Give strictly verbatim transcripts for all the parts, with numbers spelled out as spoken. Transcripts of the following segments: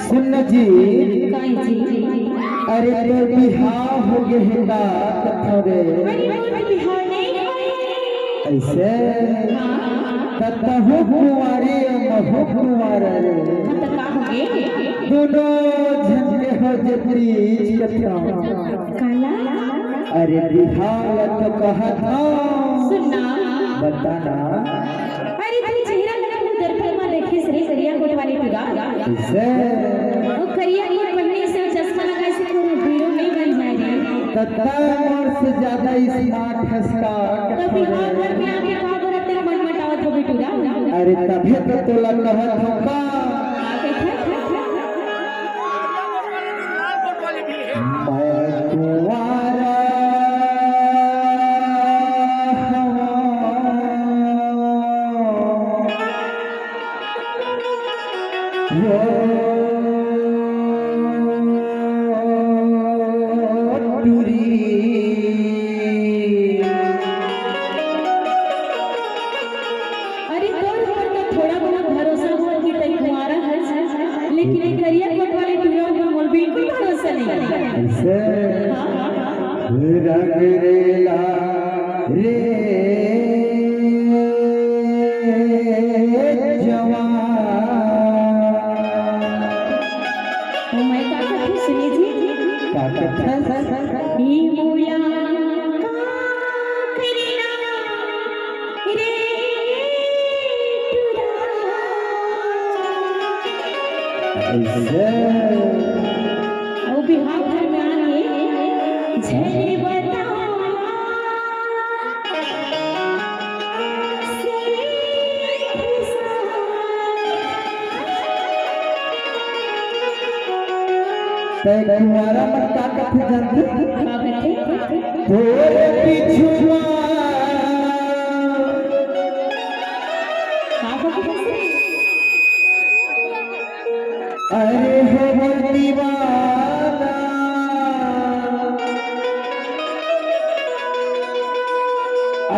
सुन न जी। काई जी? अरे तोर बिहाव हो गे हे का कथों रे? अरे मोर बिहाव नइ होय। अइसे? हाँ। त तहूँ कुंवारी अउ महूँ कुंवारा रे। हाँ, त का हो गे? दूनों झन के हो जे प्रीत कथों। काला? अरे बिहाव ला तो कहत हँव। सुन ना। बता ना। अरे, तू चेहरा ला तो दर्पण म देखे हस रे, करिया कोट वाले टूरा। कइसे? ओ करिया कोट पहने से, चश्मा लगाए से कोनो हीरो नइ बन जाय रे। त तैं मोर से जादा smart हस का? त बिहाव घर में आके का बर तेला मनमटावत होबे टूरा? अरे, तभे तो तोला कहत हँव का। मैं कुंवारा हवँ। वो टूरी। अरे तोर ऊपर तो थोड़ा बहुत भरोसा होवत कि तैं कुंवारा हस, लेकिन ए करिया कोट वाले टूरा ऊपर मोर बिल्कुल भरोसा नइ हे। कइसे? हाँ, हाँ, हाँ। रंग रेला रे जवान। ओ मैं का कथों सुने जी? का कथस? ई मोला का करना रे टूरा। अइसे? ओ बिहाव घर में आके झने बता। तैं कुंवारा मन का कथे जानथस? का कथे? तोर पीछू म का कथे? अरे हो मोर दीवाना,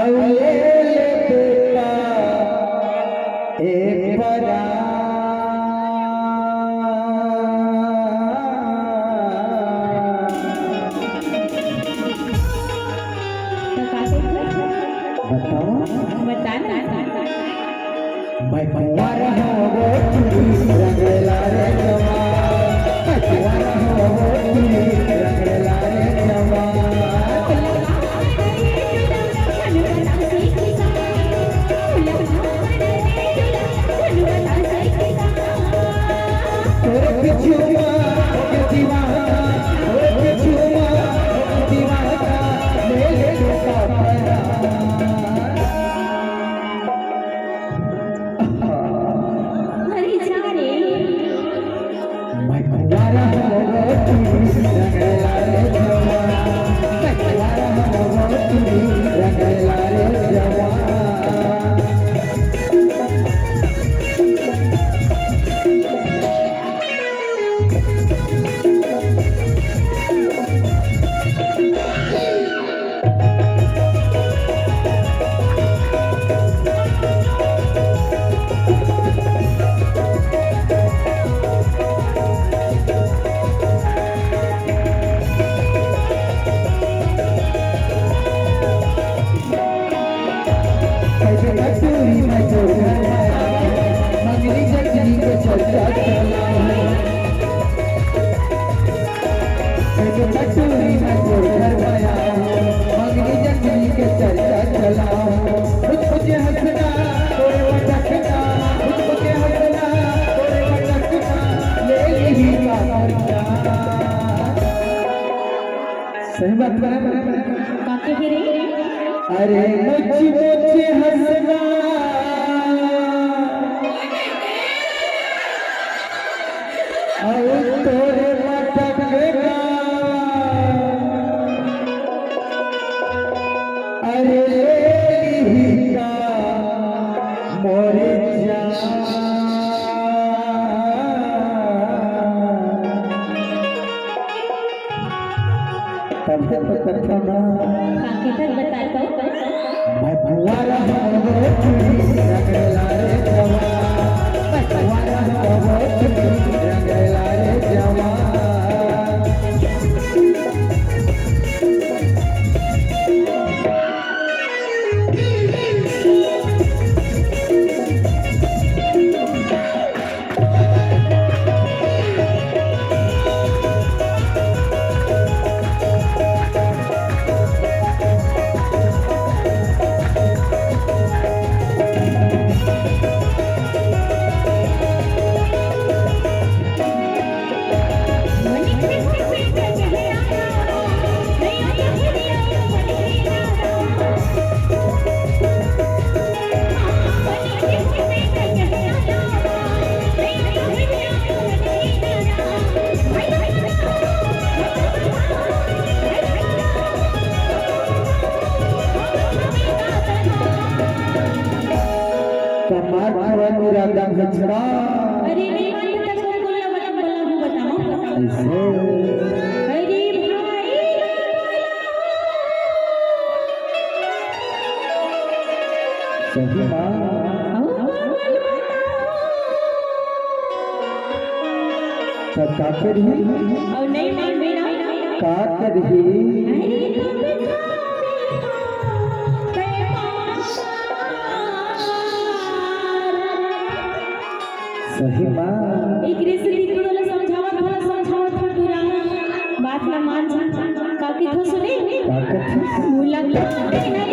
अउ ले ले बेटा ए परान। तो का कथे? बताओ। बता ना। मैं कुंवारा हवँ वो टूरी रंग रेला रे जवान। मैं कुंवारा हवँ वो टूरी रंग रेला रे जवान। तोर पीछू म होके दीवाना, तोर पीछू म होके दीवाना, ले ले तू का परान। अरे जा रे। मैं कुंवारा हवँ वो टूरी रंग रेला रे जवान। मैं कुंवारा हवँ वो टूरी रंग रेला रे जवान। कटोरी में जो घर में मंगली जगनी के चर्चा चला हो। कटोरी में जो घर में मंगली जगनी के चर्चा चला हो। कुछ कुछ हंसना, कोई मटकना, कुछ कुछ हंसना, कोई मटकना, ले ली का खर्चा। सही बात है। काके के रे? अरे मुझ मुझ हंसना, अउ तोरे मटकना। अरे ले ली का मोरे जान। तब से तो कथों ना। काके तक बता तो। मैं कुंवारा हवँ वो टूरी रंग रेला रे जवान। मैं कुंवारा हवँ वो टूरी रंग रेला रे अरे भाई, सही माँ। तब का करही? अउ नहीं मानबे ना। का करही? अरे तब का करही? सही माँ। एकरे से दीदी तोला समझावत हन, समझावत हन, तोरा बात ला मान जा। का कहिथे सुने? का कहिथे? मुलाकात का कहे?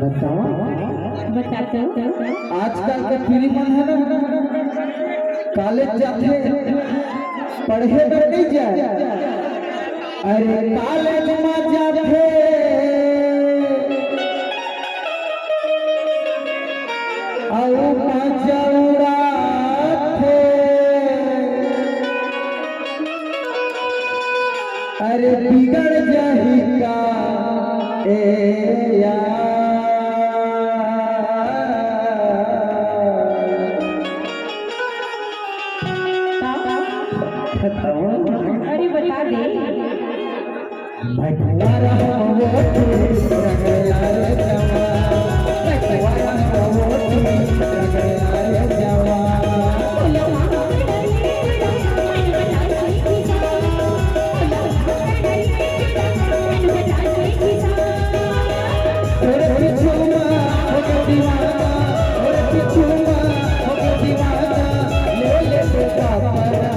बताओ। बता तो। आजकल के पीढ़ी मन है ना, कॉलेज जाथे, पढ़े बर नहीं जाए। अरे कॉलेज में जाथे, अउ मजा उड़ाथे। अरे बिगड़ जाही का ए यार। अरे बता दे। मैं कुंवारा हूँ वो तू रंग लाल जवान, मैं कुंवारा हूँ वो तू रंग लाल जवान। तोरे पीछू मा हो गए दीवाना, तोरे पीछू मा हो गए दीवाना, ले ले ले पापा।